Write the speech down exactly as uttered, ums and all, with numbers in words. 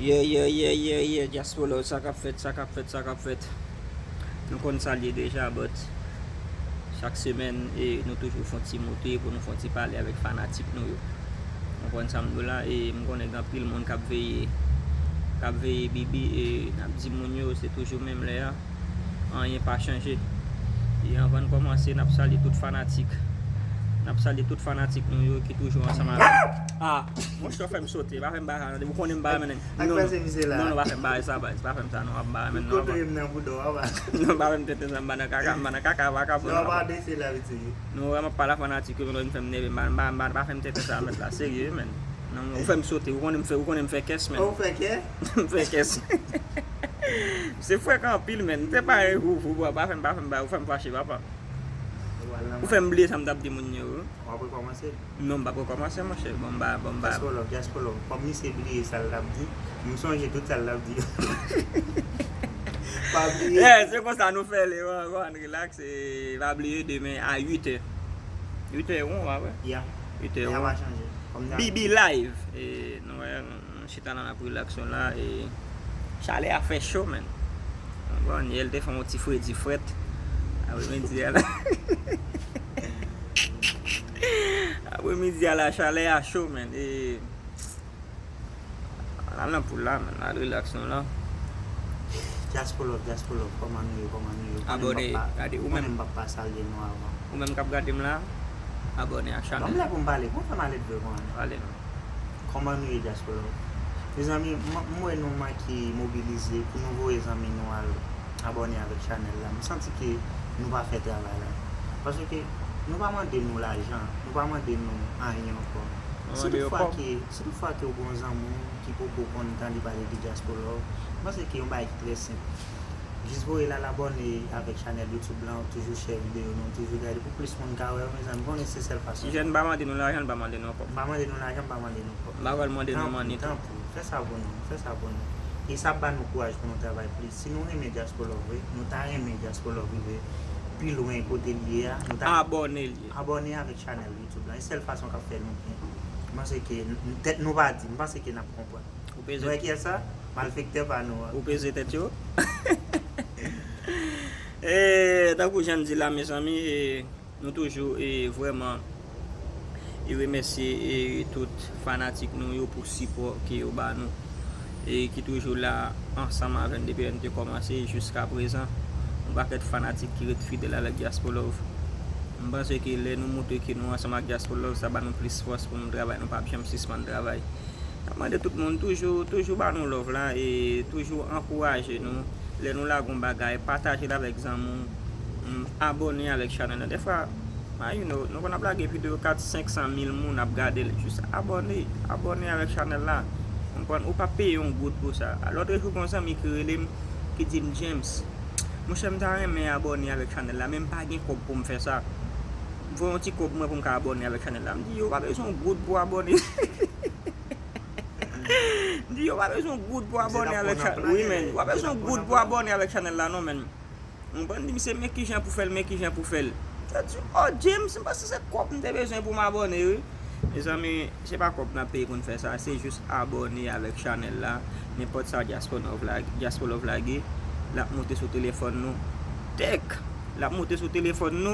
Yeah, yeah, yeah, yeah, yeah, Diaspora, sa k ap fèt, sa k ap fèt, sa k ap fèt. Nou konn sa l ye deja, but chak semèn, e, nou toujou fè yon ti moute pou nou fè yon ti pale avèk fanatik nou yo. Ou konprann sa m di w la, e m konnen gen anpil moun k ap veye, k ap veye Bibi, e n ap di moun yo, se toujou menm lè a. Anyen pa chanje. E anvan n kòmanse, n ap salye tout fanatik. N ap salye tout fanatik nou yo ki toujou ansanm avè n. Ah, monchè, w fè m sote, pa fè m bagay sa, non. Depi w konnen m pa renmen nèg. Ak non, pase non. Misye la. Non, non, pa fè m bagay sa, baz. Pa fè m sa, non, pa renmen, non. Kote m nan bouda w, pa. Non, pa fè m tenten sa, m pa nan kaka, m pa nan kaka, vakabon, non, non, pa pa. Dese la, viti. Non, vrèman, pa la fanatik yo, non, m fè m nève, m pa, m pa, m pa, pa fè m tenten sa, mèt la, serye, men. Non, ou fè m sote, ou konnen m fè, ou konnen m fè kès, men. Ou fè kè? M fè kès. Se frekan anpil, men. M te pare pou, pou, pou, pa fè m, pa fè m, pa, ou fè m fache, papa. Ou fè m bliye sa m t ap di moun yo, wi. W ap rekòmanse? Non, m p ap rekòmanse, monchè. Bon, m pa, bon, m pa. Diaspora love, Diaspora love. Kòm misye bliye sa l t ap di, m sonje tout sa l t ap di. Pa bliye. Yeah, se konsa nou fè li, wi, wi, relax, e pa bliye demen a uit è. Uit è, wi, pa vre? Yeah. Uit è, wi. Anyen pa chanje. Kòm nan Bibi Live. E, nou wè, nou, nou chita la, n ap relax nou la, e chalè a fè cho, men. Bon, yè l te fè yon ti fredi frèt. Apremidi a la. Apremidi a la, chalè a cho, men. E, n al nan poul la, men. N al relax nou la. Diaspora love, Diaspora love, kòman nou ye, kòman nou ye? Ou konnen m p ap pa, gade, ou menm, ou konnen m p ap pa salye nou avan. Ou menm k ap gade m la, abòne ak chanèl. Ban m lè pou m pale, pou m fè m alèd vre, kòman nou? Pale non. Kòman nou ye, Diaspora love? Mezanmi, m, m wè nou manke mobilize pou nou voye zanmi nou al abòne avèk chanèl la. M santi ke nou pa fè travay la. Paske nou pa mande nou lajan, nou pa mande nou anyen ankò. Si toutfwa ke, si toutfwa ke w gen yon zanmi w ki poko konn tande pale de Diaspora love, m panse ke yon bagay ki trè senp. Jis voye l al abòne avèk chanèl YouTube la, ou toujou share videyo nou, ou toujou gade pou plis moun ka wè yo, mezanmi, konnen se sèl fason. Ti jèn, pa mande nou lajan, pa mande nou kòb. M pa mande nou lajan, m pa mande nou kòb. M pa pral mande nou manni tou. Tanpri, tanpri, fè sa pou nou, fè sa pou nou. E sa ap ba nou kouraj pou nou travay plis. Si nou renmen Diaspora love vre, nou ta renmen Diaspora love rive pi lwen kote l ye a, nou ta abòne l ye. Abòne avèk chanèl YouTube la. E sèl fason k ap fè nou byen. M panse ke n, n, tèt nou pa di, m panse ke n ap konprann. Ou peze. Nou wè kiyès sa? Malfektè pa nou an. Ou peze tèt yo. E, tankou jan m di la, mezanmi, e, nou toujou, e, vrèman, e, remèsye, e, tout fanatik nou yo pou sipò ke yo ba nou, e, ki toujou la ansanm avè n depi lè n te kòmanse jiska prezan. Yon pakèt fanatik ki ret fidèl avèk Diaspora love. M panse ke lè nou montre ke nou ansanm ak Diaspora love, sa ba nou plis fòs pou nou travay, nou p ap janm sispann travay. N ap mande tout moun toujou, toujou ba nou love la e toujou ankouraje nou. Lè nou lage yon bagay, pataje l avèk zanmi w, mm, abòne avèk chanèl la. Dèfwa, ah, you know, nou konn ap lage videyo kat, senk san mil moun ap gade l. Jis abòne, abòne avèk chanèl la. Konprann? Ou p ap peye yon goud pou sa. Lòt jou, gen yon zanmi ki rele m, ki di m, "James, monchè, m ta renmen abòne avèk chanèl la, men m pa gen kòb pou m fè sa. Voye yon ti kòb mwen pou m ka abòne avèk chanèl la." M di, "Yo, w pa bezwen yon goud pou abòne." M di, "Yo, w pa bezwen goud pou abòne avèk chanèl." Wi, men. W pa bezwen goud pou abòne avèk chanèl la, non, men. Ou konprann? Di m se men kijan pou fè l, men kijan pou fè l. Sa di, "Oh, James, m panse se kòb m te bezwen pou m abòne, wi." Mezanmi, se pa kòb n ap peye pou n fè sa, se jis abòne avèk chanèl la. Nenpòt sa Diaspora Love la, Diaspora Love lage, l ap monte sou telefòn nou. Tèk! L ap monte sou telefòn nou.